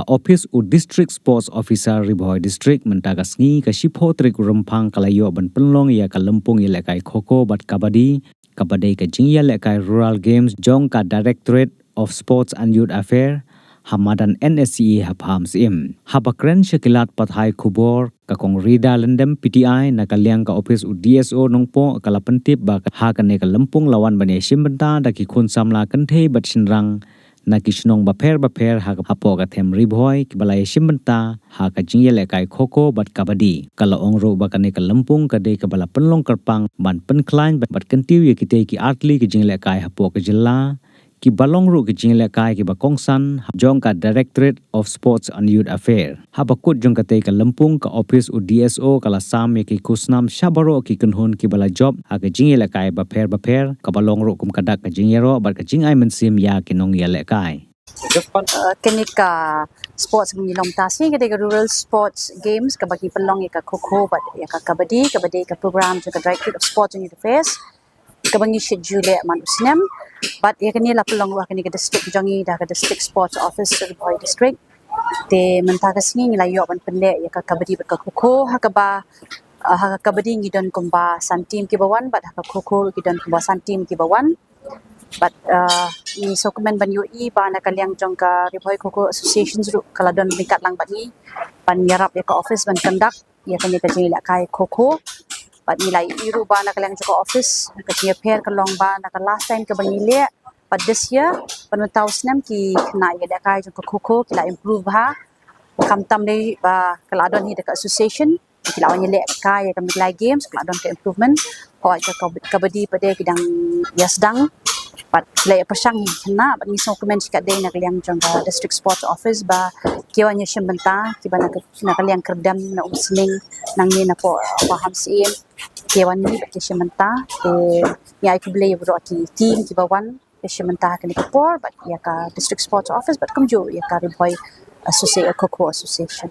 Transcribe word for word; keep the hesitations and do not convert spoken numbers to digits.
Office u District Sports Officer Ri Bhoi District mynta ka sngi ka shiphew tarik u Rymphang ka la ïoh ban pynlong ïa ka lympung ïalehkai kho kho bad kabaddi, kaba dei ka jingïalehkai Rural Games jong ka Directorate of Sports and Youth Affairs ha madan N S C A ha Pahamsyiem. Haba kren sha ki lad pathai khubor, ka Kong Rida Lyndem P T I na ka liang ka ophis u D S O Nongpoh ka la pyntip ba ha kane ka lympung la wan ban ïashim bynta da ki khun samla kynthei bad shynrang na ki shnong bapher bapher ha, hapoh ka them Ri Bhoi kiba la ïashim bynta ha ka jingïalehkai kho kho bad kabaddi. Ka la ong ruh ba kane ka lympung ka dei kaba la pynlong kyrpang ban pynkhlaiñ bad, bad kyntiew ïa kitei ki artylli ki jingïalehkai hapoh ka jylla, kiba long ruh ki jingïalehkai kiba kongsan jong ka Directorate of Sports and Youth Affairs. Haba kut jong katei ka lympung, ka ophis u D S O ka la sam ïa ki khusnam sha baroh ki kynhun kiba la jop ha ka jingïalehkai bapher bapher, kaba long ruh kum ka dak ka jingïaroh bad ka jingai mynsiem ïa ki nongïalehkai. Uh, kane ka sports ba ngi long mynta shi ka dei ka Rural Sports Games kaba ngi pynlong ïa ka kho kho bad ïa ka kabaddi, kaba dei ka program jong ka Directorate of Sports and Youth Affairs kaba ngi schedule leh man u snem. Bad ïa kane la pynlong ruh ha kane ka district jong ngi da ka District Sports Office Ri Bhoi District. Te mynta ka sngi ngi la ïoh ban pynleh ïa ka kabaddi bad ka kho kho ha kaba, uh, ha ka kabaddi ngi don kumba san team kiba wan bad ha ka kho kho ki don kumba san team kiba wan. Bad, uh, ngi sngewkmen ban ïohi ba na ka liang jong ka Ri Bhoi Kho Kho Association ruh ka la don ryngkat lang bad ngi ban ïarap ïa ka office ban conduct ïa kane ka jingïalehkai kho kho. Bad ngi la ïohi ruh ba na ka liang jong ka office ka jingïapher ka long ba na ka last time kaba ngi leh bad this year, bad mynta u snem ki khynnah ïalehkai jong ka kho kho ki la improve bha. Khamtam dei ba ka la don hi da ka association, ki la wan ïalehkai ïa ka Meghalaya Games, ka la don ka improvement. Hooid ka kab-, kabaddi pat de ki dang ïa sdang. Bad ki la ïa pyrshang hi khynnah, bad ngi sngewkmen shikatdei na ka liang jong ka District Sports Office ba ki wan ïashim bynta, kiba na ka, na ka liang kyrdem na Umsning, nangne napoh Pahamsyiem, ki wan hi bad ki shim bynta. Te ngi ai khublei ïa baroh ki team kiba wan ïashim bynta ha kane ka por, bad ïa ka District Sports Office bad kumjuh ïa ka Ri Bhoi Associ-, Kho Kho Association.